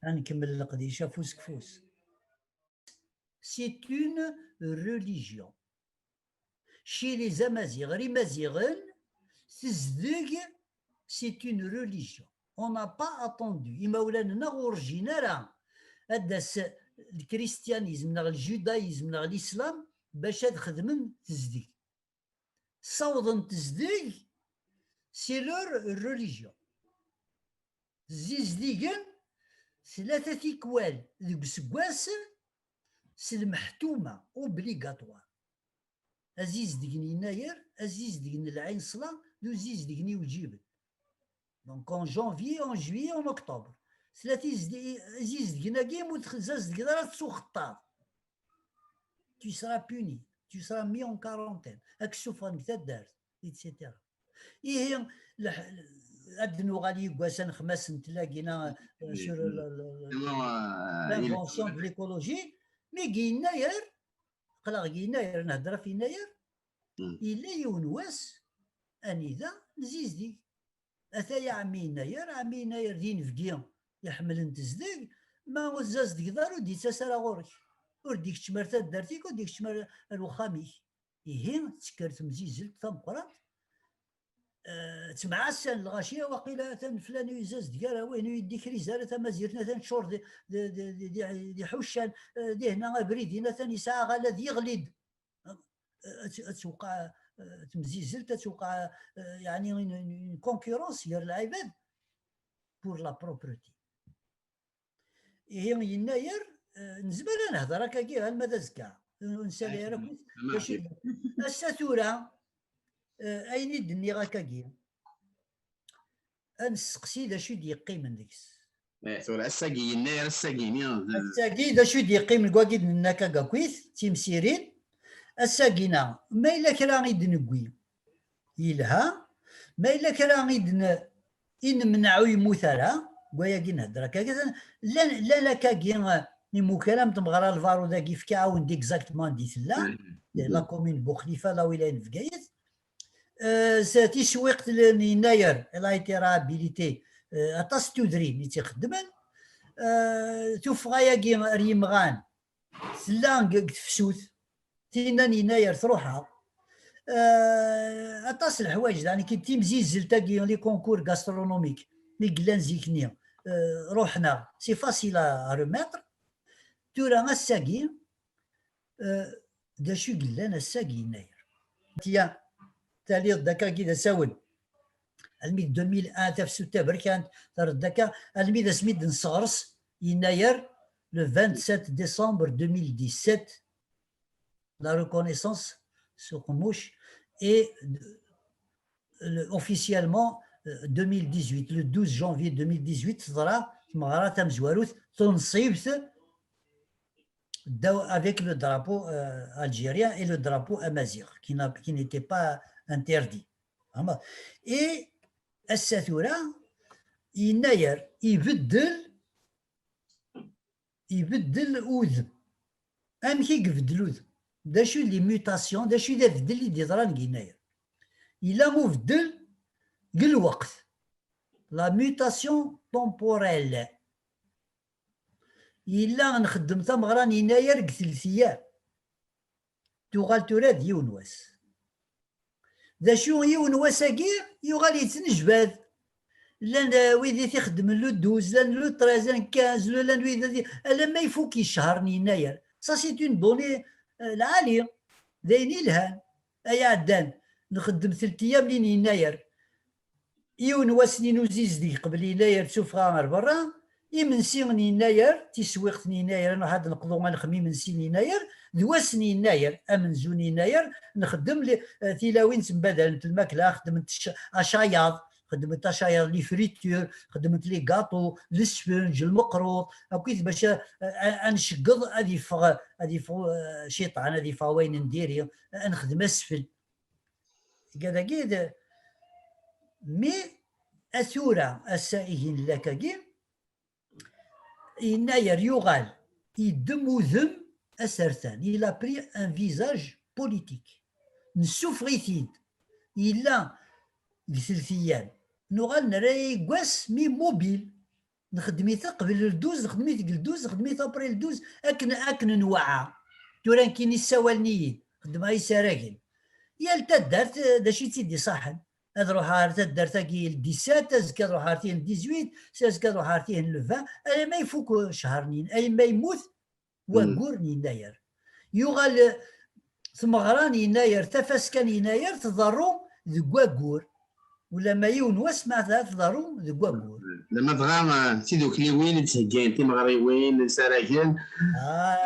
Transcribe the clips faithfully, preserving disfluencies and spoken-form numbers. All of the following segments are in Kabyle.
Ad nkemmel leqdic afus deg ufus. C'est une religion. Chez les Amaziɣ, ɣer Imaziɣen, tezdeg, c'est une religion. On n'a pas attendu. Imawlan-nneɣ ur rjin ara ad d-tas le christianisme neɣ le judaïsme neɣ l'islam bac ad xedmen tezdeg. Ssawḍen tezdeg, c'est leur religion. Zzizdigen tlata tikwal deg useggas s lmeḥtuma, obligatoire. Azizdeg n Yennayer, azizdeg n Lɛinṣla, d uzizdeg n Iwǧiben. Donc en janvier, en juillet, en octobre. Tlata izdi-, izizdgen-agi, ma ur tzazdgeḍ ara, tettuxeṭṭaḍ. Tu seras puni, tu seras mis en quarantaine. Ad k-ssufɣen deg taddart, et cetera. Ihi, leh-, ad d-nuɣal yeggas anexmas n tlagina, euh, sur le, le, le, l'invention de l'écologie, mais deg Yennayer, aql-aɣ deg Yennayer, nhedder ɣef Yennayer, yella yiwen wass anida nezizdig. Ataya ɛemmi Yennayer, ɛemmi Yennayer d inebgi iḥemmlen tezdeg, ma ur tzazdgeḍ ara ur d-yettas ara ɣur-k. Ur d-ikeččem ar taddart-ik, ur d-ikeččem ar, ar uxxam-ik. Ihi, tekker temzizelt tameqqrant, eh, ttemɛassan lɣaci, waqila atan flan ur yezazdeg ara, wihin ur yeddikriz ara, tamazirt atan teččur d, d, d, d, d, d iḥuccan, eh, dihna abrid-in atan yesɛa aɣalad yeɣli-d. Eh, ad t-, ad tewqeɛ, eh, temzizelt, ad tewqeɛ, eh, yeɛni une, une, une concurrence gar lɛibad pour la propreté. Ihi Yennayer, eh, nezmer ad nehder akkagi alma d azekka. Ur nesali ara akk d acu i d-, ass-a tura, eh, ayen i d-nniɣ akkagi, ad nesteqsi d acu i d-yeqqimen deg-s. Eh, tura ass-agi Yennayer, ass-agi-ni, eh, ass-agi d acu i d-yeqqimen deg wagi d-nenna akkagi akkit, d timsirin. Ass-agi-na, ma yella kra i d-newwi, yelha. Ma yella kra i d-n-, i nemneɛ ur yemmut ara, deg wayagi nhedder akka, llan, llan akkagi, eh, imukan am tmeɣra Lbarud-agi, fkiɣ-awen-d exactement anda i tella, la commune Buxlifa, la wilaya n Bgayet. Eh, s-, tiswiqt l-, n Yennayer, elle a été réhabilitée, eh, aṭas n tudrin i tt-ixeddmen. Eh, tuffɣa-yagi ar yimɣan, tella deg, deg tefsut, tinna n Yennayer truḥ-aɣ. Eh, aṭas n leḥwayeǧ, daɣen, ki-, timzizzelt-agi, les concours gastronomiques, mi yellan zik-nni, eh, ruḥen-aɣ, c'est facile à, à remettre. Tura ass-agi, eh, d acu i yellan ass-agi Yennayer? Tiens, taliḍ-d akkagi d asawen. Almi d deux mille un, tafsut taberkant, terreḍ-d akka, almi d asmi d-nesseɣres Yennayer, le vingt-sept décembre deux mille dix-sept, la reconnaissance s uqemmuc, et le, officiellement, euh, deux mille dix-huit, le douze janvier deux mille dix-huit, teḍra tmeɣra tamezwarut tunṣibt ddaw-, avec le drapeau, euh, algérien et le drapeau amaziɣ, qui n'a, qui n'était pas interdit. Vraiment. Et ass-a tura, Yennayer ibeddel, ibeddel udem. Amek i ibeddel udem? D acu i d les mutations, d acu i d abeddel i d-yeḍran deg Yennayer? Yella ubeddel deg lweqt. La mutation temporelle. Yella nxeddem tameɣra n Yennayer deg teltiyar. Tuɣal tura d yiwen wass. D acu, yiwen wass-agi yuɣal yettnejbad. Llan, eh, wid i t-ixeddmen le douze, llan le treize, llan quinze, llan wid, alamma ifuk ccher n Yennayer. Ça, c'est une donnée, eh, lɛali. D ayen ilhan. Ay ɛeddan, nxeddem teltiyar n Yennayer. Yiwen wass-nni n uzizdeg qbel Yennayer d tuffɣa ar berra, imensi n Yennayer, tiswiqt n Yennayer, ad nruḥ ad neqḍu ad nexdem imensi n Yennayer, d wass n Yennayer, amenzu n Yennayer, nxeddem li-, eh, tilawin ttembadalent lmakla, xeddment cc-, acayaḍ, xeddment acayaḍ, les fritures, xeddment les gâteaux, lesfenǧ, lmeqruḍ, akkit bac a, a, a nceggeḍ ad yeffeɣ, ad yeffeɣ, eh, ciṭan, ad yeffeɣ wayen n diri, ad nexdem asfel. Tga dagi d, mi a tura, ass-a ihi nella akkagi, Yennayer yuɣal, yeddem udem asertan. Il a pris un visage politique. Nessufeɣ-it-id. Yella deg teltiyar. Nuɣal nerra-yas mi mobile. Nxeddem-it qbel le douze, nxeddem-it deg le douze, nxeddem-it après le douze, akken, akken nweɛɛa. Tura nekkini ssawalen-iyi-d, xeddmeɣ isaragen. Yal taddart, eh, d acu i tt-id-iṣaḥen. Ad ruḥeɣ ɣer taddart-agi le dix-sept, azekka ad ruḥeɣ ɣer tihin le dix-huit, s azekka ad ruḥeɣ ɣer tihin le vingt, alamma ifuk ccher-nni, alamma yemmut waggur n yennayer. Yuɣal, eh, tmeɣra n yennayer, tafaska n yennayer tḍerru deg waggur. Ulamma yiwen wass ma tḍerru deg waggur. Lama dɣa, eh, tidukliwin i d-ttheggayent timeɣriwin, isaragen.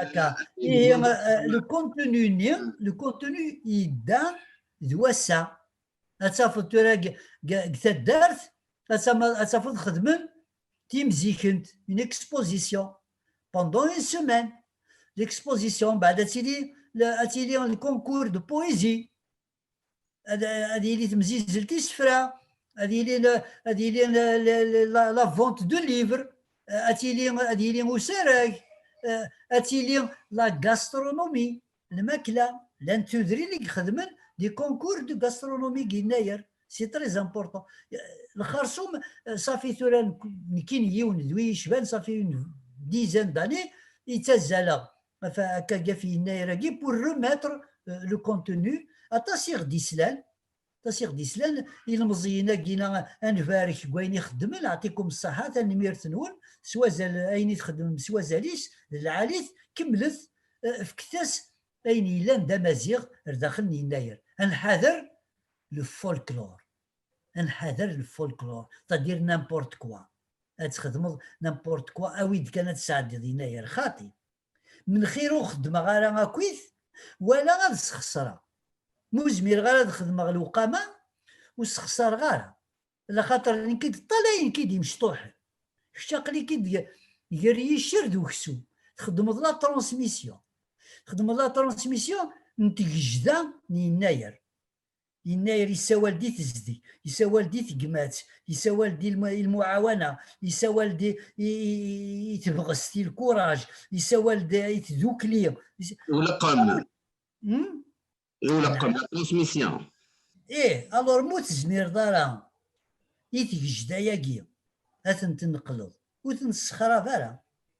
Akka. Ihi, eh, le contenu-nni, le contenu yedda d wass-a. Ad tafeḍ tura deg, deg, deg taddart, ad tama-, ad tafeḍ xedmen timzikent, une exposition, pendant une semaine. L'exposition, بعد ad tili, le, ad tili le concours de poésie. Ad, ad yili temzizelt isefra, ad yili le, ad yili le, le, le, la, la vente de livres, ad tili, ad yili usarag, ad tili la gastronomie, lmakla. Llant tudrin i ixedmen des concours de gastronomie deg yennayer. C'est très important. Lxerṣum, safi tura nek-, nekkini yiwen d wi yecban, safi une dizaine d'années, i ttazzaleɣ ɣef, akka, ɣef yennayer-agi pour remettre, euh, le contenu. Aṭas i ɣ-d-islan, aṭas i ɣ-d-islan, ilmeẓyen-agi-na, ad nbarek deg wayen i xeddmen, ɛṭikum ṣṣaḥa, tanemmirt-nwen, s wazal ayen i txeddmem, s wazal-is, d lɛali-t, kemmlet, eh, fket-as ayen yellan d amaziɣ ar daxel n yennayer. Ad nḥader le folklore. Ad nḥader le folklore, c'est-à-dire n'importe quoi. Ad txedmeḍ n'importe quoi, awi-d kan ad tesɛeddiḍ yennayer, xaṭi. Melxir ur xeddmeɣ ara akkit, wala ad sxeṣreɣ. Ma ur zmireɣ ara ad xedmeɣ lewqama, ur sxeṣreɣ ara. Laxaṭer nekk i d-ṭṭalayen nekk i d-imecṭuḥen. Kečč aql-ik-id g-, gar yiccer d uksum. Txeddmeḍ la transmission. Txeddmeḍ la transmission n tgejda n yennayer. Yennayer yessawal-d i tezdeg, yessawal-d i tegmat, yessawal-d i lmu-, i lmuɛawana, yessawal-d i, i, i, i tebɣest, i lkuraj, yessawal-d i tdukli. Yess-, uleqqem. Hmm? Uleqqem, la transmission. Ih, alors ma ur tezmireḍ ara i tgejda-agi ad ten-tneqleḍ, ur ten-tessexrab ara,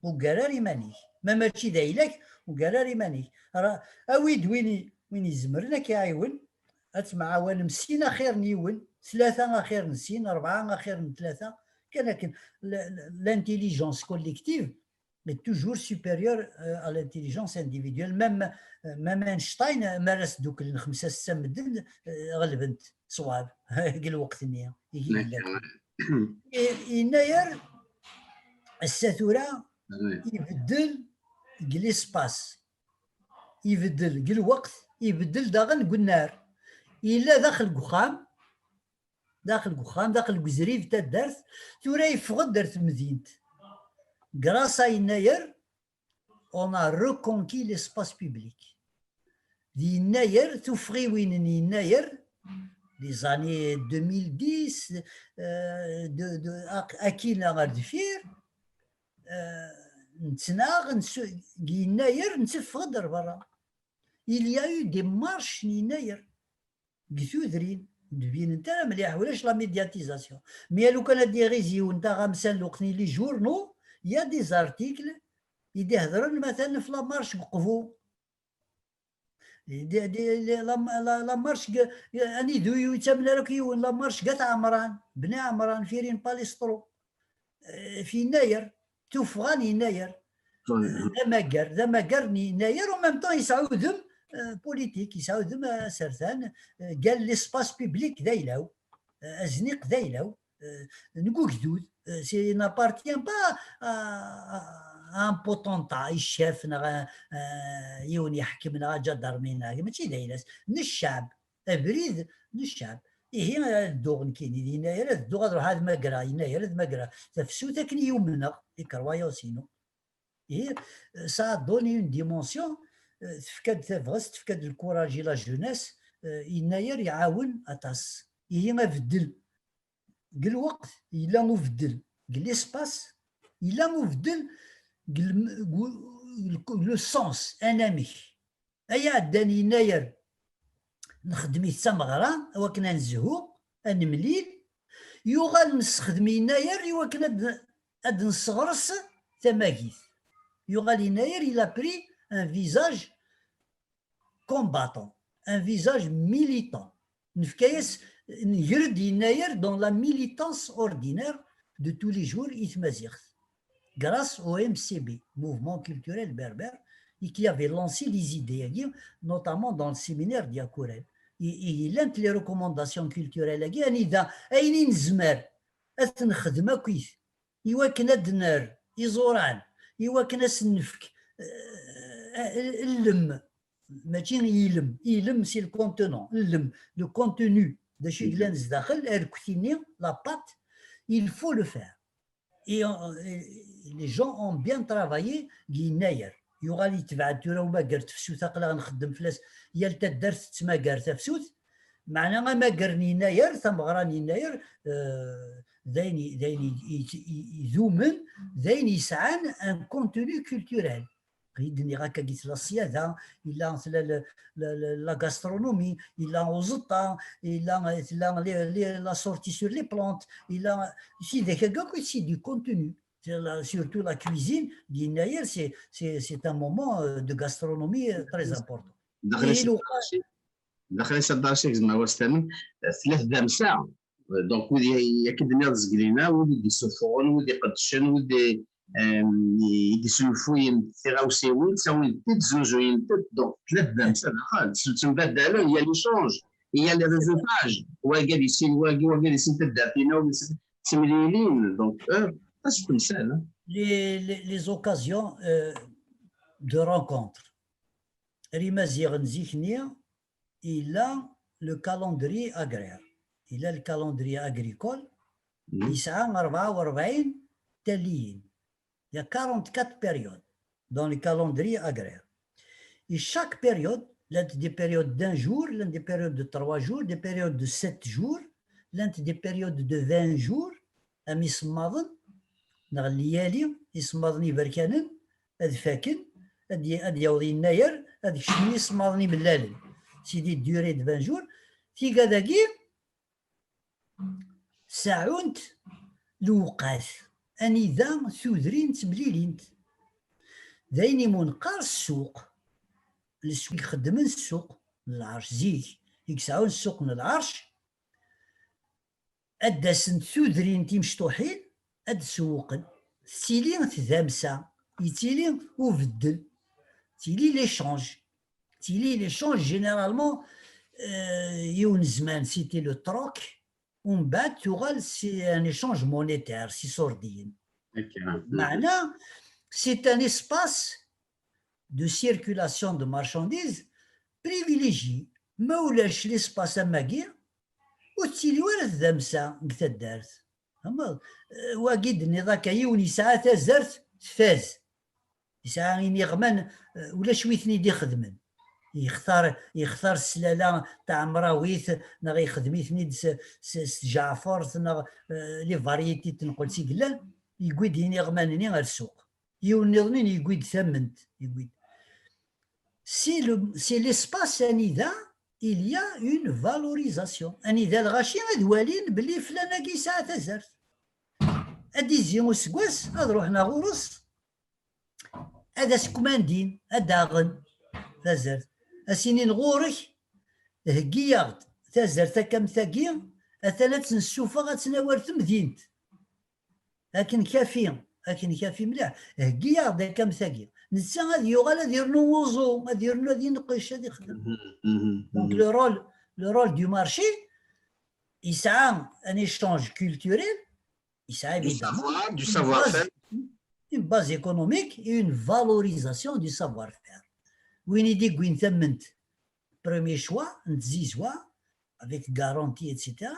ur ggar ara iman-ik. Ma mačči d ayla-k, ur ggar ara iman-ik. Ra-, awi-d win i, win izemren ad k-iɛiwen, ad temɛawanem sin axir n yiwen, tlata axir n sin, rebɛa axir n tlata, kan akken. L-, l-, l'intelligence collective est toujours supérieure, euh, à l'intelligence individuelle. Même, euh, même Einstein, euh, mi ara sduklen xemsa setta medden, euh, ɣelben-t ṣṣwab deg lweqt-nni. I, yennayer ass-a tura ibeddel deg l'espace, ibeddel deg lweqt, ibeddel daɣen deg unnar. Yella daxel deg uxxam, daxel deg uxxam, daxel deg uzrib, taddart, tura yeffeɣ-d ar temdint. Grâce à yennayer, on a reconquis l'espace public. Di yennayer, tuffɣiwin n yennayer, les années deux mille dix, euh, de, de, ak-, akkin ar deffir, euh, nettnaɣ, nsu-, deg yennayer, netteffeɣ-d ar berra. Il y a eu des marches n yennayer. Deg tudrin, ur d-binent ara mliḥ, ulac la médiatisation. Mais lukan ad d-iɣiz yiwen taɣamsa n lweqt-nni, les journaux, il y a des articles i d-ihedren, matalan, ɣef la marche deg Uqbu. Di, di, la, la, la marche deg, anida ur yettamen ara akk yiwen, la marche deg At Ɛemran, Bni Ɛemran, Firin Palistro. Eh, f yennayer, tuffɣa n yennayer. D amagar, d amagar n yennayer, en même temps yesɛa udem, eh, politique, yesɛa udem asertan, eh, deg l'espace public d ayla-w, eh, azniq d ayla-w, eh, n ugdud, eh, c'est, n'appartient pas à, à, à un potentat, i ccaf, neɣ, eh, yiwen yeḥkem, neɣ aǧadarmi, neɣ, mačči d ayla-s, n ccɛeb, abrid n ccɛeb. Ihi, ad dduɣ nekkini, d yennayer ad dduɣ ad ruḥeɣ ad magreɣ, yennayer ad magreɣ tafsut akken i umneɣ, les croyances-inu. Ihi, ça a donné une dimension, euh, tefka-d tabɣest, tefka-d lkuraj i la jeunesse, euh, yennayer iɛawen aṭas. Ihi, abeddel deg lweqt, yella ubeddel deg l'espace, yella ubeddel deg lem-, deg u-, le sens, anamek. Ay iɛeddan yennayer, nxeddem-it d tameɣra, i wakken ad nezhu, ad nemlil. Yuɣal nessexdem yennayer i wakken ad, ad nesɣers tamagit. Yuɣal Yennayer, il a pris un visage combattant, un visage militant. Nefka-yas, nger-d Yennayer dans la militance ordinaire de tous les jours i tmaziɣt, grâce au M C B, Mouvement Culturel Berbère, et qui avait lancé les idées-agi, notamment dans le séminaire d'Yacourel. I, i, llant les recommandations culturelles-agi, anida, ayen i nezmer ad t-nexdem akkit, i wakken ad d-nerr iẓuran, i wakken ad sen-nefk, eh, eh, llem, mačči ilem, ilem c'est le contenant, llem, le contenu, d acu i yellan zdaxel, arekti-nni, la pâte, il faut le faire. Et, euh, et les gens ont bien travaillé deg Yennayer. Yuɣal yetbeɛ-d tura umager n tefsut, aql-aɣ nxeddem fell-as, yal taddart tettmagar tafsut, meɛna amager n Yennayer, tameɣra n Yennayer, euh, d ayen i, d ayen i, i, i, idumen, d ayen yesɛan un contenu culturel. I d-nniɣ akka, yella ṣṣyada, yella tella la, la, la, la gastronomie, yella uẓeṭṭa, yella, tella les, les, la sortie sur les plantes, yella, c'est des, c'est du contenu. C'est la, surtout la cuisine, deg Yennayer, c'est, c'est, c'est un moment, euh, de gastronomie, euh, très important. Daxel Et le, daxel-is ad d-arsiɣ, gzem awas tamen, tella tdamsa. Donc, wid i, yak i d-nniɣ zgelina, wid i d-isufuɣen, wid iqeddcen, wid i, em, i d-isulfuyen tiɣawsiwin, ttawin-t-id, znuzuyent-t. Donc, tella tdamsa daxel, ttembaddalen, il y a l'échange, il y a les réseautages. Wagi ad issin wagi, wagi ad issin taddart-ina, wagi ad issin, ttemlilin. Donc, euh, acu temsal, hein? Les, les, les occasions, euh, de rencontre. Ar Imaziɣen zik-nni, yella le calendrier agraire, yella le calendrier agricole, yesɛa rebɛa u rebɛin talliyin. Il y a quarante-quatre périodes dans le calendrier agraire. Et chaque période, llant des périodes d'un jour, llant des périodes de trois jours, des périodes de sept jours, llant des périodes de vingt jours, am isemmaḍen, neɣ leyali, isemmaḍen iberkanen, ad faken, ad y-, ad yaweḍ Yennayer, ad kecmen isemmaḍen imellalen. C'est des durées de vingt jours. Tigad-agi seɛɛunt lewqat anida tudrin ttemlilint. D ayen imu neqqar ssuq. Leswaq i ixeddmen ssuq n lɛerc zik, i yesɛun ssuq n lɛerc, ad d-asent tudrin timecṭuḥin, ad d-sewwqen. Tettili tdamsa, yettili ubeddel, tili l'échange. Tili l'échange, généralement, euh, yiwen zzman, c'était le troc, umbeɛd tuɣal c'est un échange monétaire, s iṣurdiyen. Meɛna, c'est un espace de circulation de marchandises privilégié. Ma ulac l'espace am wagi, ur tettili ara tdamsa deg taddart. Tfehmeḍ? Eh, wagi d-nniḍ akka, yiwen yesɛa tazart tfaz. Yesɛa iniɣman, eh, ulac wi ten-id-ixedmen. Yextar, yextar slala taɛemrawit, neɣ ixdem-iten-id s, s, s tjaɛfert, neɣ, eh, les variétés tenqel si yellan, yewwi-d iniɣman-nni ar ssuq. Yiwen nniḍen yewwi-d tamment, yewwi-d. C'est le, c'est l'espace anida il y a une valorisation. Anida lɣaci ad walin belli flan-agi yesɛa tazart. Ad d-izzi useggas, ad ruḥen ɣur-s, ad as-kmandin, ad d-aɣen tazart. Ad s-inin ɣur-k, heggi-yaɣ-d tazart akka am tagi, atan ad tt-nessufeɣ, ad tt-nawi ar temdint. Akken kafi, akken kafi mliḥ. Heggi-yaɣ-d akka am tagi. Netta ad yuɣal ad yernu uẓu, ad yernu ad yenqec, ad ixdem. Donc le rôle, le rôle du marché, yesɛa un échange culturel, yesɛa évidemment une base, une base économique et une valorisation du savoir-faire. Win i d-iwwin tamment, premier choix, n tzizwa, avec garantie, et cetera.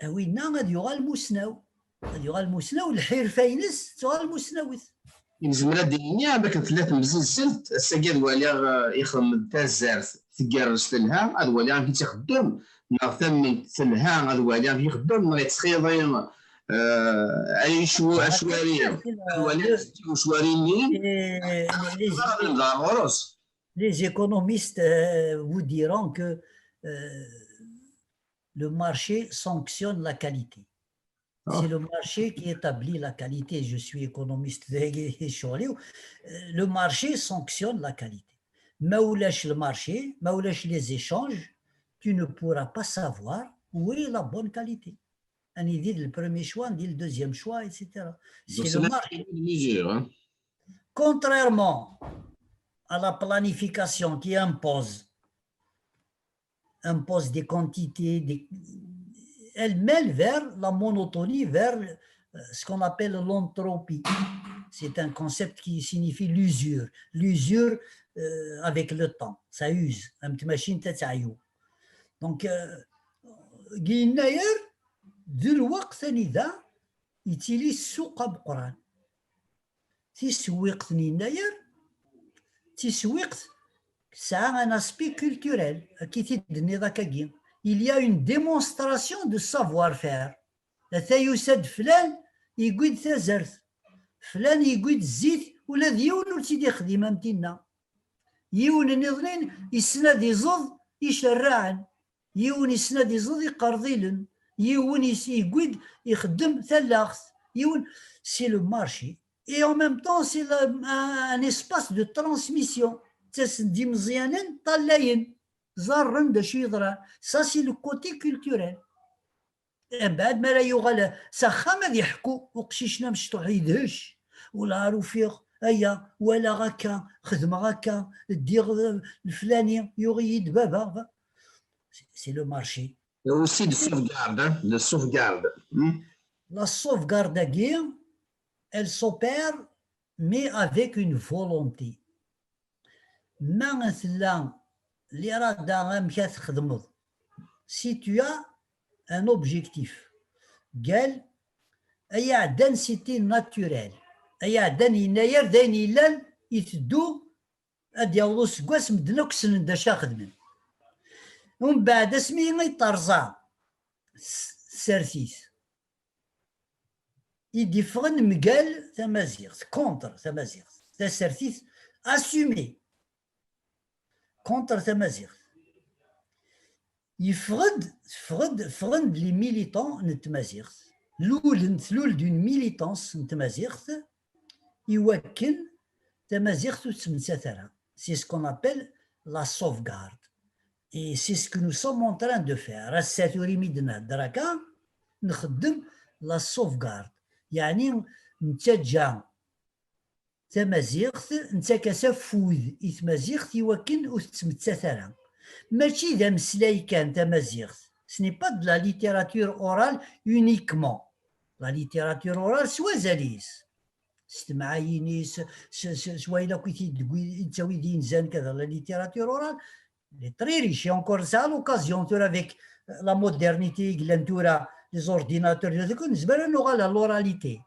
A winna ad yuɣal musnaw. Ad yuɣal musnaw, lḥirfa-ines tuɣal musnawit. Nezmer ad d-nini am akken tella temzizzelt, ass-agi ad waliɣ, eh, ixdem-d tazart tgerrez telha, ad waliɣ amek i tt-ixeddem, neɣ tamment telha, ad waliɣ amek ixeddem, neɣ yettxiḍi, eh, ay acwari, ad waliɣ ucwari-nni, eh, ad ɣur-s. Les économistes, euh, vous diront que, euh, le marché sanctionne la qualité. C'est le marché qui établit la qualité. Je suis économiste. Le marché sanctionne la qualité. Ma ulac le marché, ma ulac les échanges, tu ne pourras pas savoir où est la bonne qualité. Anidi le premier choix, anidi le deuxième choix, et cetera. C'est le marché. Contrairement à la planification qui impose impose des quantités, des... elle mène vers la monotonie, vers euh, ce qu'on appelle l'entropie. C'est un concept qui signifie l'usure. L'usure euh, avec le temps, ça use. Donc, euh, yennayer d lweqt anida yettili ssuq ameqqran. Tisewwiqt n yennayer d tisewwiqt tesɛa un aspect culturel, akka i t-id-tenniḍ akkagi. Il y a une démonstration de savoir-faire. Ata yusa-d flan, yewwi-d tazart. Flan yewwi-d zzit, ula d yiwen ur tt-id-ixdim am tinna. Yiwen nniḍen yessen ad iẓeḍ icerraɛen. Yiwen yessen ad iẓeḍ iqerḍilen, yiwen yewwi-d ixeddem talaɣt, yiwen, c'est le marché. Et en même temps, c'est un espace de transmission. Ttasen-d imeẓyanen, ṭṭalayen, ẓerren d acu yeḍran. Ça, c'est le côté culturel. Mbeɛd mi ara yuɣal s axxam ad iḥku uqcic-nni amecṭuḥ yedhec, wellah ar ufiɣ aya, walaɣ akka, xedmeɣ akka, ddiɣ leflani, yuɣ-iyi-d baba. C'est le marché. Et aussi de sauvegarde, hein, de sauvegarde. Hmm? La sauvegarde-agi, elle s'opère, mais avec une volonté. Ma tella l'irada amek ad txedmeḍ, si tu as un objectif, qal ay iɛeddan, c'était naturel. Ay iɛeddan yennayer d ayen yellan iteddu, ad yaweḍ useggas medden akk ssnen d acu ara xedmen. Umbeɛd asmi i terẓa tsertit i d-iffɣen mgal tamaziɣt, contre tamaziɣt, tasertit assumée contre tamaziɣt. Yeffeɣ-d, ffɣen-d les militants n tmaziɣt, lulen, tlul-d une militance n tmaziɣt i wakken tamaziɣt ur tettmettat ara. C'est ce qu'on appelle la sauvegarde. Et c'est ce que nous sommes en train de faire. Ass-a tura imi d-nhedder akka, nxeddem la sauvegarde. Yeɛni nettaǧǧa tamaziɣt, nettak-as afud i tmaziɣt i wakken ur tettmettat ara. Mačči d ameslay kan tamaziɣt. Ce n'est pas de la littérature orale uniquement. La littérature orale s wazal-is, s temɛayin-is, s wayen akk i d-yettawi d inzan, kada la littérature orale, elle est très riche. Et encore, à l'occasion, tura, avec la modernité i yellan tura, les ordinateurs, nezmer ad nuɣal à l'oralité.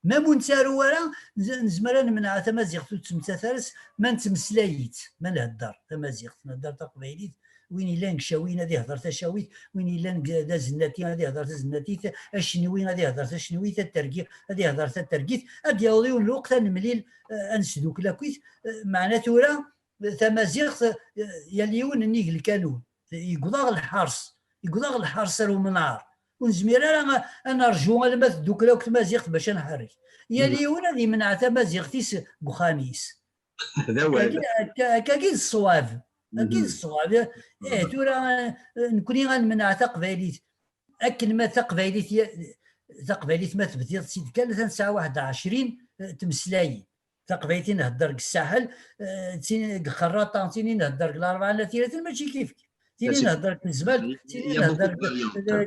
Même ur nettaru ara, nezmer ad nemneɛ tamaziɣt ur tettmettat ara, ma nettmeslay-itt, ma nhedder tamaziɣt, nhedder taqbaylit, win yellan deg Cawiyen ad ihder tacawit, win yellan d azennati ad ihder tazennatit, acenwi ad ihder tacenwit, atergi ad ihder tatergit, ad d-yaweḍ yiwen lweqt ad nemlil, eh, ad nesdukel akkit, eh, meɛna tura, eh, tamaziɣt, eh, yal yiwen nnig lkanun, yewweḍ-aɣ lḥers, yewweḍ-aɣ lḥers ar umnar, ur nezmir ara ad nerju alamma teddukel akk tmaziɣt bac ad nḥerrek. Yal yiwen ad yemneɛ tamaziɣt-is deg uxxam-is. Akkagi d ṣṣwab. Akkagi d ṣṣwab. Eh, tura, eh, nekni ad nemneɛ taqbaylit. Akken ma taqbaylit, taqbaylit ma tebdiḍ-tt-id kan, atan tesɛa waḥed ɛecrin, eh, tmeslayin. Taqbaylit i nhedder deg Ssaḥel, eh, d tin deg Xerraṭa, d tin i nhedder deg Larebɛa n At Yiraten, mačči kifkif. Tin i nhedder deg Tezmalt, tin i nhedder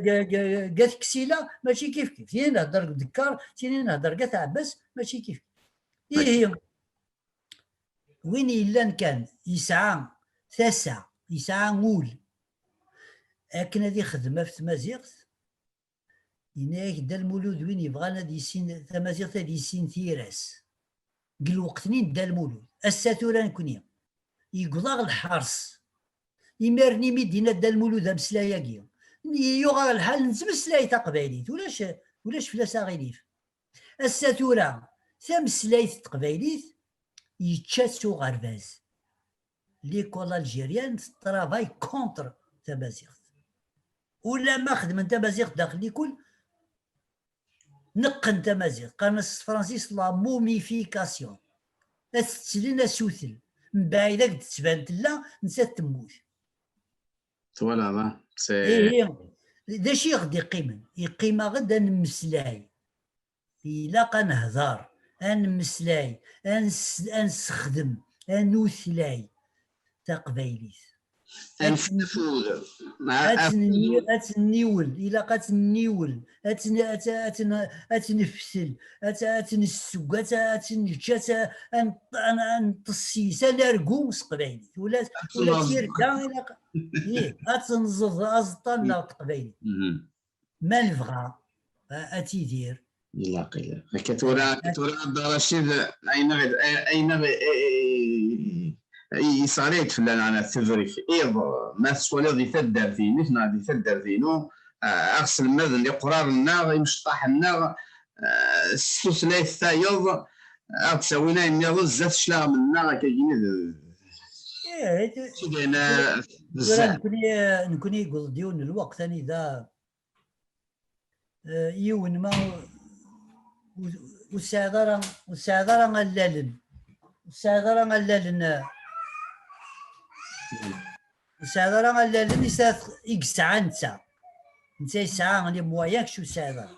deg At Ksila, mačči kifkif. Tin i nhedder deg Dekkar, tin i nhedder deg At Ɛebbas, mačči kifkif. Ihi, win yellan kan yesɛa tasa, yesɛa ul akken ad ixdem ɣef tmaziɣt, yenna-yak Dda Lmulud, win yebɣan ad yissin tamaziɣt ad yissin tira-s. Deg lweqt-nni n Dda Lmulud, ass-a tura nekni, yewweḍ-aɣ lḥers. Imir-nni mi d-yenna Dda Lmulud ameslay-agi, yuɣ-aɣ lḥal nettmeslay taqbaylit, ulac, ulac fell-as aɣilif. Ass-a tura, tameslayt n teqbaylit yečča-tt uɣerbaz. L'école algérienne tettravay contre tamaziɣt. Ulamma xedmen tamaziɣt daxel likul, Neqqen tamaziɣt, qqaren-as s tefransist la momification. Ad tettlen asutel. Mbeɛd ad d-tettban tella, nettat temmut. Twalaḍ, ah? C'est Ihi, d acu i ɣ-d-iqqimen? Iqqim-aɣ-d ad nemmeslay. Ilaq ad nehder, ad nemmeslay, ad nes-, ad nessexdem, ad nutlay taqbaylit. Ad Anef afud. ad tt-nni-, ad tt-nniwel, ilaq ad tt-nniwel, ad tt-n-, ad tt-, ad tt-n-, ad tt-neftel, ad tt-, ad tt-nesseww, ad tt-, ad tt-nečč, ad tt-, ad n-, ad n-, ad nṭessis, ad nargu s teqbaylit. Ula, ula d tirga ilaq, ih, ad tenẓeḍ aẓeṭṭa-nneɣ n teqbaylit. Mhm. Ma nebɣa, a, ad tidir. Ilaq, ilaq. Akka tura, akka tura, a Dda Racid, ayen aɣ-, ayen aɣ-, i, i, i, yesseɣli-d fell-aneɣ, neɣ tebrek iḍ, ma tettwaliḍ di taddart-inek neɣ di taddart-inu, ah, aɣ-sselmaden iqraren-nneɣ, imecṭaḥ-nneɣ, ah, s tutlayt tayeḍ, ad d-ttawin ayen nniḍen zdat cclaɣem-nneɣ, akka gini d, Eh, d ayen, tura bezzaf. Nekkni, nekkni yewweḍ-d yiwen n lweqt anida, eh, yiwen ma ur, ur tesɛiḍ ara, ur tesɛiḍ ara allalen, ur tesɛiḍ ara allalen, eh, ur tesɛiḍ ara allalen i s-, i yesɛa netta. Netta yesɛa les moyens, kečč ur tesɛiḍ ara.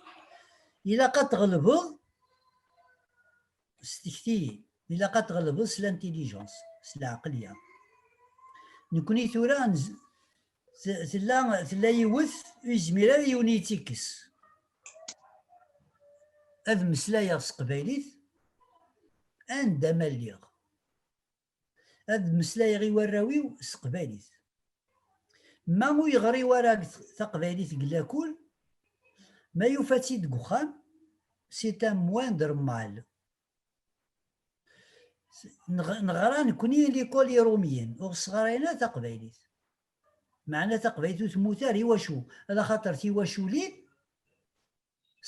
Ilaq ad tɣelbeḍ s tektiyin. Ilaq ad tɣelbeḍ s l'intelligence, s lɛeqliya. Nekkni tura nz-, t-, tella, tella yiwet ur yezmir ara yiwen yettikkes. Ad mmeslayeɣ s teqbaylit anda ma lliɣ. Ad mmeslayeɣ i warraw-iw s teqbaylit. Ma ur yeɣri wara taqbaylit deg lakul, ma yufa-tt-id deg uxxam, c'est un moindre mal. Neɣ-, neɣra nekkni likul irumyen, ur ɣ-sɣarayen ara taqbaylit. Meɛna taqbaylit ur temmut ara, iwacu? Ala xaṭer tiwaculin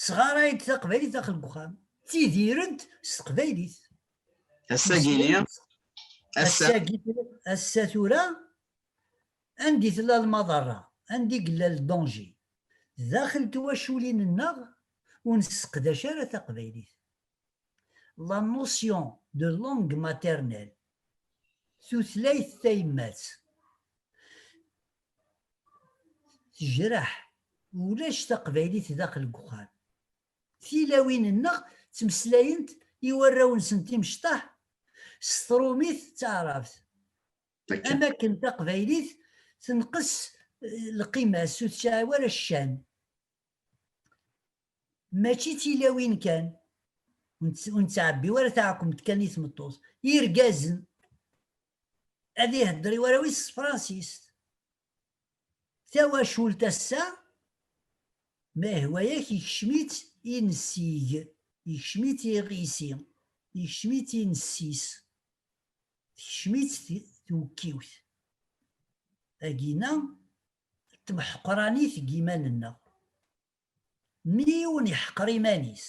sɣarayent taqbaylit daxel n uxxam, ttidirent s teqbaylit. Ass-agi-ni, ass-a, Ass-agi, ass-a tura, anda i tella lmaḍerra, anda i yella le danger? Daxel twaculin-nneɣ ur nesseqdac ara taqbaylit. La notion de langue maternelle, tutlayt tayemmat, tejreḥ, ulac taqbaylit daxel n uxxam. Tilawin-nneɣ ttmeslayent i warraw-nsent imecṭaḥ s trumit d taɛrabt. Akka. Am akken taqbaylit tenqes, eh, lqima-s, ur tesɛi wara ccan. Mačči d tilawin kan, ur nett-, ur nettɛebbi wara taɛkemt kan i tmeṭṭut. Irgazen, ad ihedder i warraw-is s tefransist. Tawacult ass-a, ma ihwa-yak, ikcem-itt inessi-g, ikcem-itt iɣisi, ikcem-itt inessi-s, tekcem-itt t-, twekkiwt. Agina d temḥeqranit deg iman-nneɣ. Mi yiwen iḥqer iman-is,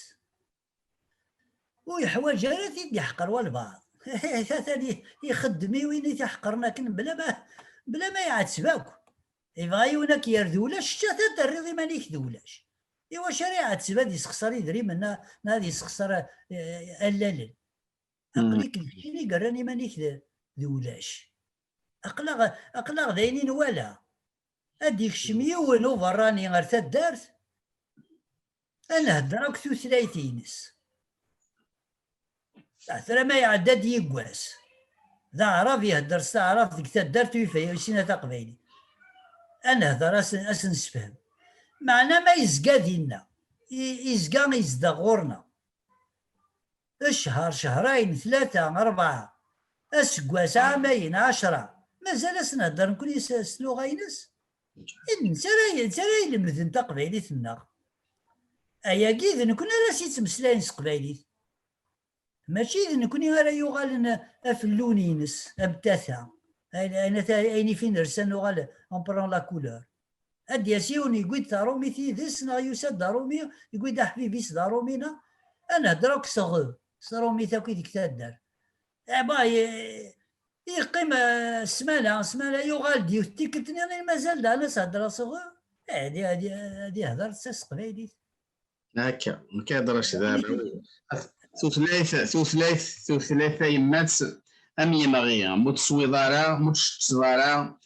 ur yeḥwaǧ ara ad t-id-iḥqer walbeɛḍ. Atan i-, ixeddem i win i t-iḥeqren akken bla ma, bla ma iɛetteb akk. Yebɣa yiwen ad k-yerr d ulac, kečč ad terriḍ iman-ik d ulac. Iwacu ara iɛetteb, ad yessexṣer idrimen, neɣ, neɣ ad yessexṣer, eh, allalen? Aql-ik d keččini i yerran iman-ik d, d ulac. Aql-aɣ, aql-aɣ d ayen i nwala. Ad d-ikcem yiwen uberrani ar taddart, ad nhedder akk tutlayt-ines. Tura ma iɛedda-d yiwwas, d aɛrab ihedder s taɛrabt deg taddart, ur yefhim ara taqbaylit. Ad nehder, ad s-, ad s-nessefhem. Meɛna ma yezga dinna, i-, izga izdeɣ ɣur-neɣ. Ccher, cehrayen, tlata, rebɛa, aseggas, ɛamayen, ɛecra, mazal ad s-nhedder nekkni s, s tluɣa-ines? I d netta ara, netta ara ilemden taqbaylit-nneɣ. Ayagi d nekkni ara s-yettmeslayen s teqbaylit. Mačči d nekkni ara yuɣalen afellun-ines, am tata. Ayen, ayen, ayen ifin rsan uɣal, on prend la couleur. Ad d-yas yiwen yewwi-d tarumit yid-s, neɣ yusa-d d arumi, yewwi-d aḥbib-is d arumi, neɣ ad nhedder akk s ɣ, s trumit akk i deg taddart. Eh, bah, ye-, yeqqim, eh, ssmana, ssmana yuɣal-d yiwet tikkelt nniḍen mazal daɣen ad s-heddreɣ s ɣ. Eh, ad, ad, ad ihder s teqbaylit. Akka, nekk ad Racid. Tutlayt, tutlayt, tutlayt tayemmat am yemɣi, mu teswiḍ ara, mu teččeḍ ara.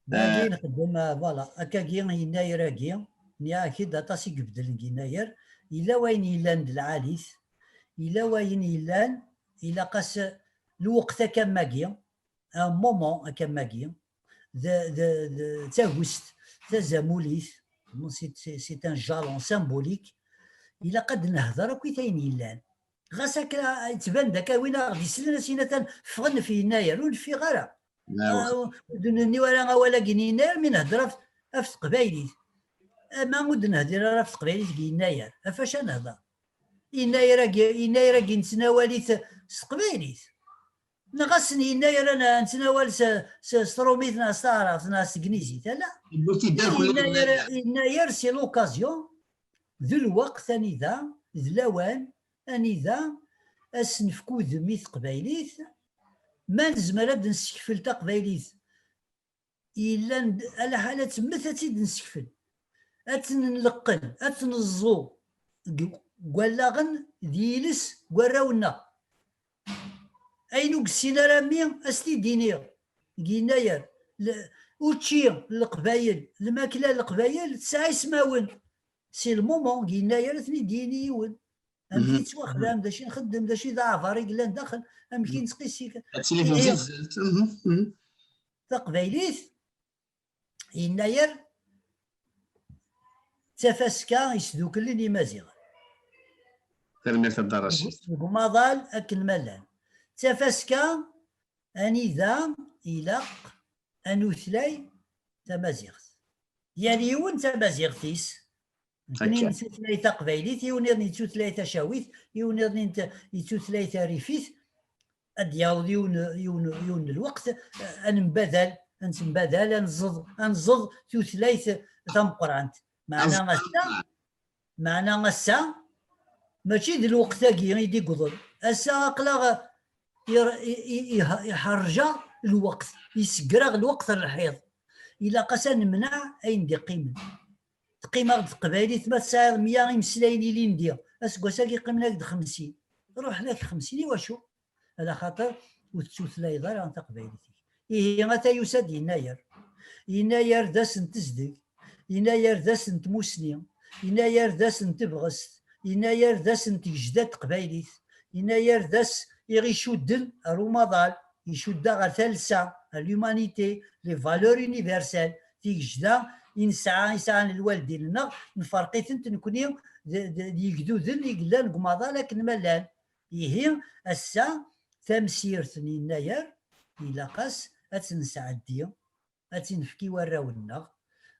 Dagi nxeddem, ah, voilà, akkagi yennayer-agi, nniɣ-ak-id aṭas i ibeddlen deg yennayer, yella wayen yellan d lɛali-t, yella wayen yellan, ilaq-as lweqt akka am wagi, un moment akka am wagi, d, d, d tagust tazamulit, c'est, c'est, c'est un jalon symbolique, ilaq ad nehder akkit ayen yellan. Ɣas akka yettban-d akka win aɣ-d-islen as-yini atan ffɣen ɣef yennayer, ur neffiɣ ara. Ur d-nenni ara awal-agi n yennayer mi nehder ɣef, ɣef teqbaylit. Ama ur d-nehdir ara ɣef teqbaylit deg yennayer, ɣef wacu ad nehder? Yennayer-agi, yennayer-agi nettnawal-it s teqbaylit. Neɣ ass n yennayer ad nettnawal s, s, s trumit neɣ s taɛrabt neɣ s tegnizit, ala? Yennayer, yennayer c'est l'occasion, d lweqt anida, d lawan anida ad s-nefk udem i teqbaylit, ma nezmer ad d-nessekfel taqbaylit yellan d, alaḥal ad temmet ad tt-id-nessekfel, ad tt-nleqqem, ad tt-neẓẓu deg wallaɣen d yiles n warraw-nneɣ. Ayen ur yessin ara mmi, ad s-t-id-iniɣ deg yennayer. Učči n Leqbayel, lmakla n Leqbayel tesɛa ismawen. C'est le moment deg yennayer ad ten-id-yini yiwen. Amek i nettwaxdam, d acu i nxeddem, d acu i d aɛbar i yellan daxel, amek i nettqissi. Taqbaylit, yennayer d tafaska yesduklen Imaziɣen. Tanemmirt a Dda Racid. Deg umaḍal akken ma llan. D tafaska anida ilaq ad nutlay tamaziɣt. Yal yiwen tamaziɣt-is. Nekni nettutlayt taqbaylit, yiwen iḍen yettutlayt tacawit, yiwen iḍen yettutlayt tarifit. Ad d-yaweḍ yiwen, yiwen, yiwen n lweqt, eh, ad nembadal, ad nettembaddal, ad neẓẓeḍ, ad neẓẓeḍ tutlayt tameqqrant. Meɛna ass-a, meɛna ass-a, mačči d lweqt-agi i d-iwwḍen. Ass-a aql-aɣ iḥerja lweqt, isegger-aɣ lweqt n lḥiḍ. Ilaq-as ad nemneɛ ayen d-iqqimen. Teqqim-aɣ-d teqbaylit, ma tesɛiḍ meyya imeslayen ilindi, aseggas-agi qqimen-ak-d xemsin. Ruḥen-ak xemsin, i wacu? Ala xaṭer ur tettutlayeḍ ara taqbaylit-ik. Ihi ata yusa-d yennayer. Yennayer d ass n tezdeg, yennayer d ass n tmusni, yennayer d ass n tebɣest, yennayer d ass n tgejda n teqbaylit, yennayer d ass i ɣ-icudden ar umaḍal, icudda ɣer talsa, à l'humanité, les valeurs universelles, tigejda i nesɛa, i sɛan lwaldin-nneɣ, nferq-itent nekni d, d, d yegduden i yellan deg umaḍal akken ma llan. Ihi, ass-a, tamsirt n yennayer, ilaq-as ad tt-nesɛeddi, ad tt-nefk i warraw-nneɣ,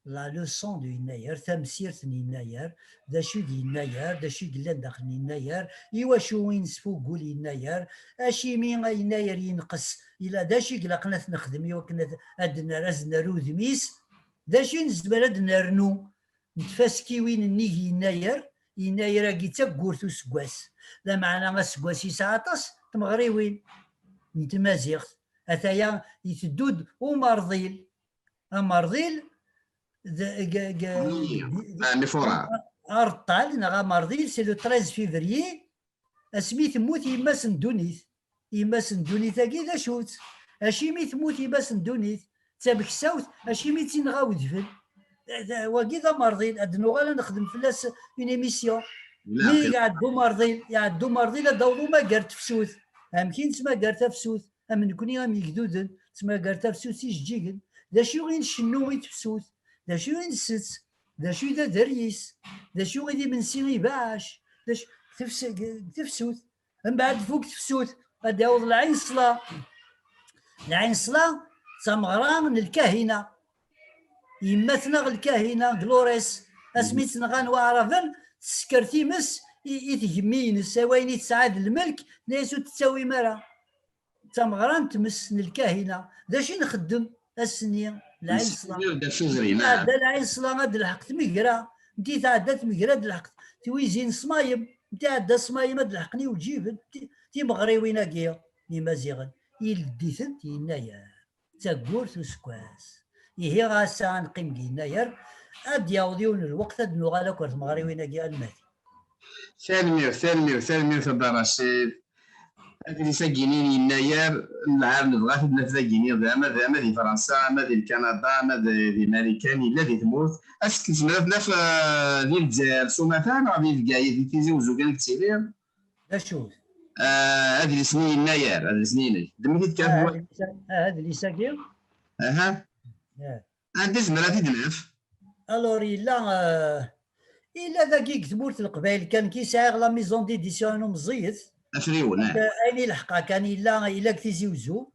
la leçon de yennayer, tamsirt n yennayer, d acu i d yennayer, d acu i yellan daxel n yennayer, i wacu i nesfugul yennayer, acimi yennayer yenqes, ila d acu i ilaqen ad t-nexdem i wakken ad, ad ner-, ad nerr udem-is, d acu i nezmer ad nernu n tfaskiwin nnig yennayer, yennayer-agi d taggurt useggas. Lameɛna aseggas yesɛa aṭas n tmeɣriwin n tmaziɣt. Ataya iteddu-d umerḍil. Amerḍil d, g, g, g, areṭṭal neɣ amerḍil, c'est le treize février, asmi temmut yemma-s n ddunit. Yemma-s n ddunit-agi d acu-tt? Acimi temmut yemma-s n ddunit? D tameksawt, acimi tt-inɣa udfel? D, d, wagi d amerḍil, ad nuɣal ad nexdem fell-as une émission. Mi iɛedda umerḍil, iɛedda umerḍil ad d-aweḍ umagar n tefsut. Amek i nettmagar tafsut? Am nekni am yegduden, nettmagar tafsut s ijeǧǧigen. D acu i ncennu i tefsut? D acu i nsett? D acu i d aderyis? D acu i d imensi ibeɛɛac? D acu, tefs-, tefsut. Mbeɛd tfuk tefsut, ad d-yaweḍ lɛinṣla. Lɛinṣla d tameɣra n lkahina. Yemma-tneɣ lkahina, Glores, asmi tt-nɣan waɛraben, tessker times i, i tgemmi-ines, a wayen i tesɛa d lmelk, tenna-yas ur t-tettawim ara. D tameɣra n tmes n lkahina. D acu i nxeddem ass-nni? Lɛinṣla. Tɛedda lɛinṣla, ad d-telḥeq tmegra. Nti tɛedda tmegra, ad d-telḥeq twizi n ṣṣmayem. Nti tɛedda ṣṣmayem, ad d-lḥeqen iwǧiben. Ti-, timeɣriwin-agi n Imaziɣen, ileddi-tent yennayer. D taggurt useggas. Ihi ass-a ad neqqim deg yennayer, ad d-yaweḍ yiwen n lweqt ad d-nuɣal akk ar tmeɣriwin-agi almati. Tanemmirt, tanemmirt, tanemmirt a Dda Racid. Adlis-agi-nni n Yennayer, lɛar nebɣa ad t-id-naf dagi-nni, ama d, ama di Fransa, ama di Lkanada, ama di, di Marikan, yella di tmurt. Ass-, nezmer ad t-naf, eh, di Lezzayer s umata, neɣ di Bgayet, di Tizi Uzzu kan i yettili? D acu? Eh, adlis-nni Yennayer, adlis-nni-inek. Ddem-it-id kan. Ah, adlis-a-, ah, adlis-agi? Aha. Ah. Anda nezmer ad t-id-naf? Alors, yella, euh, yella dagi deg tmurt n Leqbayel kan, ki sɛiɣ la maison d'édition anu meẓẓiyet. Afriwen, eh. Donc, euh, ayen ilḥeqqa kan, yella, yella deg Tizi Uzzu.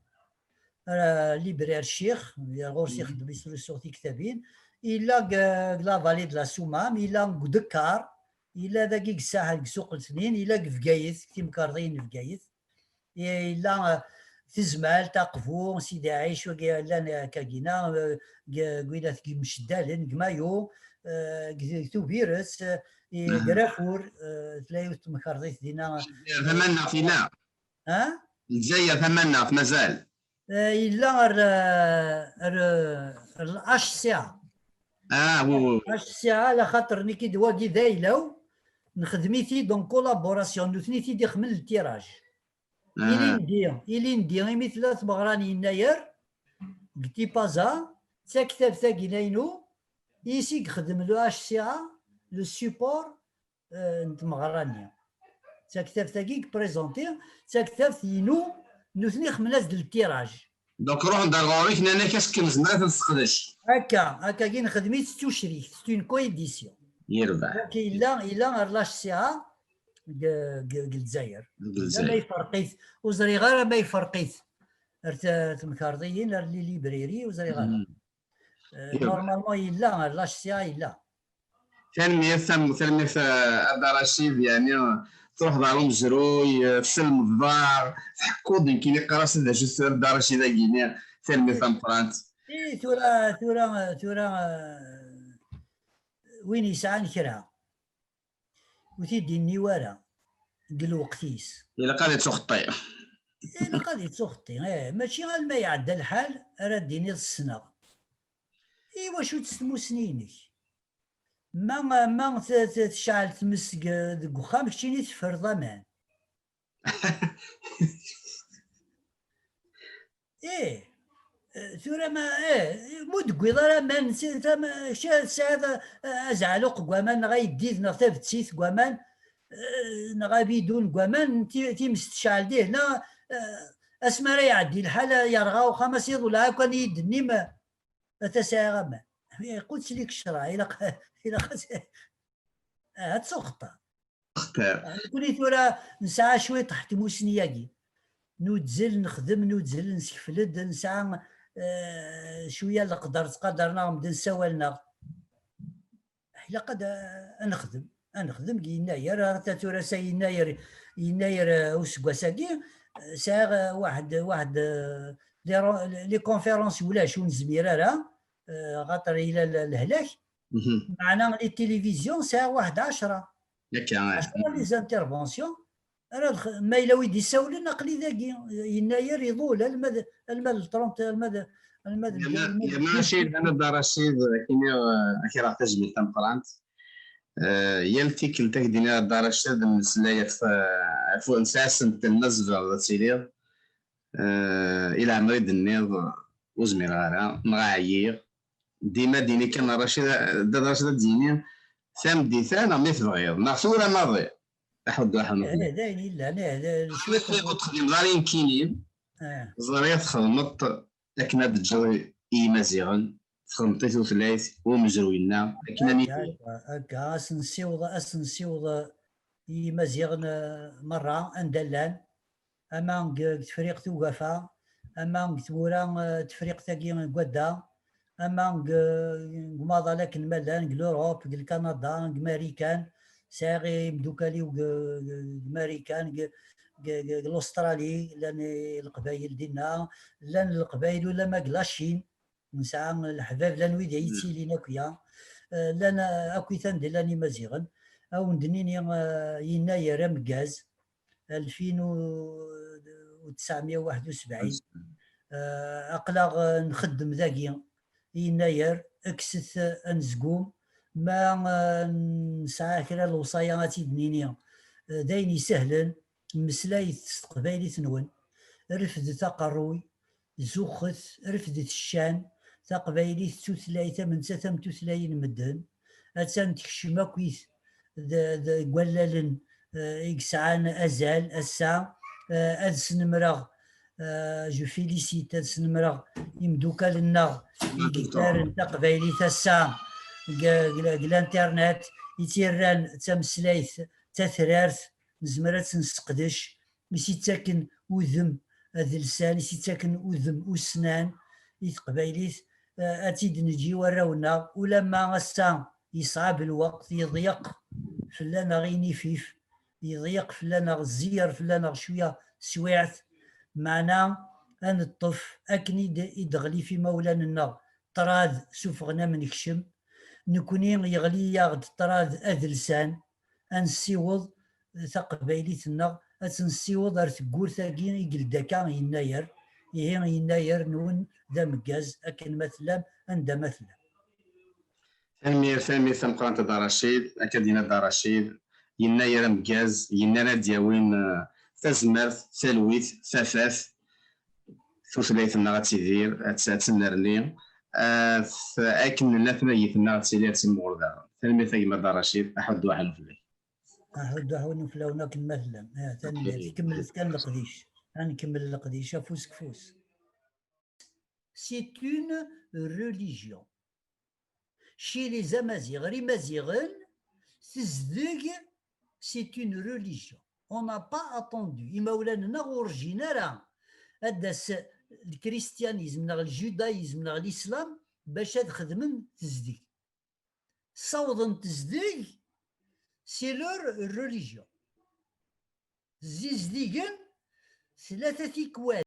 Euh, libraire Ccix, ɣur-s ixeddem, yesrusuɣ tiktabin. Yella deg, deg la vallée de la Soummam, yella deg Udekkar, yella dagi deg Saḥel, deg Suq n Tnin, yella deg Bgayet, deg timkarḍiyin n Bgayet. Yella, eh, Tezmalt, Aqbu, Sidi Ɛic, wagi llan, eh, akkagina, eh, deg, deg widak deg Mceddalen, deg Mayu, eh, deg, deg Tubiret, eh, i Grafur, eh, tella yiwet temkarḍit dinna. Lezzayer tamaneɣt yella? Ha? Lezzayer tamaneɣt mazal? Eh, yella ar, eh, ar, eh, ar H C A. Ah, oui, oui, oui. H C A, ala xaṭer nekk d wagi d ayla-w, nexdem-it-id en collaboration, nutni t-id-ixmen le tirage. Ah. Ilindi, ilindi, imi tella tmeɣra n Yennayer, deg Tipaza, d taktabt-agi n aynu, i s i yexdem le H C A, le support, eh, n tmeɣra-nni. D taktabt-agi i yeprésenté, d taktabt-inu, nutni xemmen-as-d le tirage. Donc, ruḥen-d ar ɣur-k, nnan-ak, "Ass-ken nezmer ad t-nesseqdec." Akka, akkagi nexdem-it s tucrikt, c'est une coédition. Yerbeḥ. Donc, yella, yella ar l'H C A deg, deg, deg Lezzayer. Deg Lezzayer. Ma iferq-it, ur ẓriɣ ara ma iferq-it ar t-, temkarḍiyin, ar les librairies, ur ẓriɣ ara. Mhm. Euh, normalement, yella, ar l'H C A yella. Tanemmirt, tam-, tanemmirt, eh, a Dda Racid, yeɛni, eh, truḥeḍ ɣer umezruy, eh, tselmeḍ-aɣ, tḥekkuḍ-d nekkini, qqar-as d acu tura Dda Racid-agi-nni, tanemmirt tameqqrant. I tura, tura, tura, eh, win yesɛan kra, ur t-id-inni wara deg lweqt-is. Ilaq ad ittuxeṭṭi. Ilaq ad ittuxeṭṭi, eh, mačči alma iɛedda lḥal ara d-tiniḍ ssneɣ. I wacu-tt tmussni-inek? Ma, ma t-, t-, tecɛel tmes deg, deg uxxam, keččini teffreḍ aman. Ih, tura ma, ih, ma ur d-tewwiḍ ara aman, si-, tama-, kečč tesɛiḍ, eh, azeɛluq deg waman, neɣ ayeddid, neɣ tabettit deg waman, eh, neɣ abidun deg waman, ti-, times tecɛel dihna, eh, asmi ara iɛeddi lḥal, yerɣa uxxam, a s-iḍul, "Akk-, ad iyi-d-tennim, eh, ata sɛiɣ aman." Iqudz-lik ccṛeɛ, ilaq, ilaq ad, ah, ad tsuxeṭṭer. Xtir. Nekkni tura nesɛa cwiṭ n tmussni-agi. Nuzzel, nexdem, nuzzel, nsekfel-d, nesɛa, eh, cwiya n leqder, ttqadaren-aɣ medden, ssawalen-aɣ. Ilaq ad, ad nexdem, ad nexdem deg Yennayer, ata tura s Yennayer, Yennayer, eh, useggas-agi, eh, sɛiɣ, eh, waḥed, waḥed, eh, les ro-, les conférences ulac, ur nezmir ara, eh, xaṭer yella le-, lehlak. Mhm. Meɛna les télévisions sɛiɣ waḥed ɛecra. Akka, eh. Ɛecra les interventions. Ara dx-, ma yella wi d-isawlen, aql-i dagi. Yennayer iḍul, alma d, alma d trente, alma d, alma d, yerna, alma d yerna Racid, ana Dda Racid, ad k-iniɣ, eh, ad k-rreɣ tajmilt tameqqrant. Eh, yal tikkelt ad k-d-iniɣ a Dda Racid, nemmeslay ɣef, eh, ɣef, nesɛa asentel ma tzemreḍ ad tiliḍ. Eh, i leɛmer i d-tenniḍ, ur zmireɣ ara, neɣ ɛyiɣ. Dima d-ini kan a Racid, Dda Racid ad d-yini, tameddit-a neɣ mi tebɣiḍ, neɣ tura maḍi. Aḥuddu aḥemmeq. Eh, d ayen yellan, eh, d, d cwiṭ. Ur texdimeḍ ara nekkini. Eh. Ẓriɣ txedmeḍ akken ad d-teǧǧeḍ i Yimaziɣen, txedmeḍ i tutlayt, i umezruy-nneɣ, akken ad nili. Akka, akka, ad sen-nsiweḍ, ad sen-nsiweḍ i Yimaziɣen, eh, merra, anda llan, ama deg, deg Tefriqt Ugafa, ama deg tmura, eh, Tefriqt-agi n Wadda, ama deg, deg umaḍal akken ma llan, deg l'Europe, deg Lkanada, deg Marikan, sɛiɣ imdukal-iw deg, deg Marikan, deg, deg, deg l'Australie, llan i Leqbayel dinna, llan Leqbayel ulamma deg la Chine, nesɛa leḥbab, llan wid ay yettilin akya, eh, llan, eh, akkit anda llan Imaziɣen. Ad wen-d-nini, eh, Yennayer ameggaz, alfin u tesɛemya u waḥed u sebɛin. Eh, aql-aɣ, eh, nxeddem dagi, Yennayer, kkset anezgum, Ma eh, nesɛa kra n lewṣaya ad tt-id-nini, eh, d ayen isehlen, mmeslayet s teqbaylit-nwen, refdet aqerruy, zuxxet, refdet ccan, taqbaylit d tutlayt am nettat am tutlayin n medden, attan tekcem akkit d, d, deg wallalen eh, i yesɛan azal ass-a, eh, ad snemreɣ, eh, je félicite, ad snemreɣ imdukal-nneɣ i yeddaren taqbaylit ass-a deg, deg, deg l'internet, i tt-irran d tameslayt d tatrart, nezmer ad tt-nesseqdec, i s-ittaken udem adelsan, i s-ittaken udem ussnan i teqbaylit, eh, ad tt-id-neǧǧ i warraw-nneɣ, ulamma ass-a yeṣɛeb lweqt, yeḍyeq fell-aneɣ inifif, yeḍyeq fell-aneɣ, ẓẓiyer fell-aneɣ cwiya teswiɛt, meɛna ad neṭṭef akken i d-, i d-ɣlif imawlan-nneɣ, ṭṭrad sufɣen am nekcem, nekni yeɣli-yaɣ-d ṭṭrad adelsan, ad nessiweḍ taqbaylit-nneɣ, ad tt-nessiweḍ ar tewwurt-agi i yeldi akka Yennayer. Ihi Yennayer-nwen d ameggaz akken ma tellam, anda ma tellam. Tanemmirt, tanemmirt tameqqrant a Dda Racid. Akka d-yenna Dda Racid, Yennayer ameggaz, Yennayer ad d-yawin eh, tazmert, talwit, tafat, tutlayt-nneɣ ad tidir, ad tt-, ad tennerni, eh, f-, akken nella tmagit-nneɣ ad tili ad timɣur daɣen. Tanemmirt a gma Dda Racid, aḥuddu aḥunu fell-ak. Aḥuddu aḥunu fell-awen akken ma tellam. Ah, tanemmirt. Kemmlet kan leqdic. Ad nkemmel leqdic afus deg ufus. C'est une religion. Chez les Amaziɣ, ar Imaziɣen, tezdeg, c'est une religion. On n'a pas attendu. Imawlan-nneɣ ur rjin ara ad d-tas lkristiyanizm neɣ ljudayiẓm neɣ lislam bac ad xedmen tezdeg. Ssawḍen tezdeg, c'est leur religion. Zzizdigen tlata tikwal.